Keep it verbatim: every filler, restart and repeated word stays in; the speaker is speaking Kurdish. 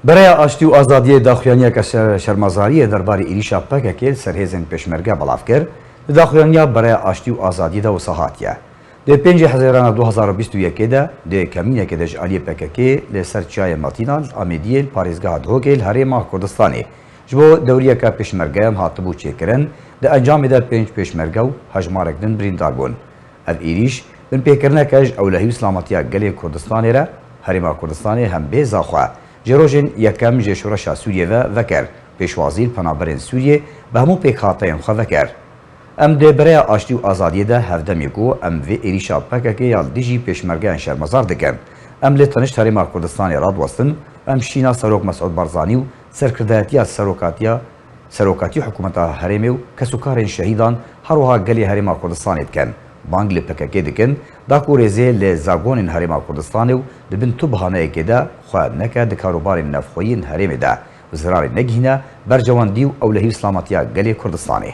Bereya Aştî û Azadiyê daxuyaniyeke şer-, şermezariyê derbarê êrîşa P K K li ser hêzên pêşmerge belav kir. Di daxuyaniya Bereya Aştî û Azadiyê de wisa hatiye: Di pêncê Hezîrana du hazar û bîst û yekê de di kemînekê de ji aliyê P K K li ser Çiyayê Metîna li Amêdiyê li parêzgeha Duhokê li Herêma Kurdistanê ji bo dewriyeke pêşmerge em hatibû çêkirin. Di encamê de pênc pêşmerge û hejmarek din birîndar bûn. Ev êrîş binpêkirineke ji ewlehî û silamatiya gelê Kurdistanê re, Herêma Kurdistanê hem bêhza xwe ji rojên yekem ji şoreşa Sûriyê ve vekir, pêşwazî li penaberên Sûriyê bi hemû pêkhateyên xwe vekir. Em di Bereya Aştî û Azadiyê de hevdem yê ku em vê êrîşa P K K ya li dijî pêşmergeyan şermezar dikin. Em li tenişt Herêma Kurdistanê radiwestin, em şîna Serok Mesûd Barzanî û serkirdayetiya serokatiya Serokatî hikûmeta herêmê û kesûkarên şehîdan, her wiha gelê Herêma Kurdistanê dikin. Bang li P K K dikin, da ku rêzê li zagonên Herêma Kurdistanê û di bin tu bihaneyekê de xwe neke di karûbarên navxweyî yên herêmê de û zirarê negihîne berjewendî û ewlehî û silamatiya gelê Kurdistanê.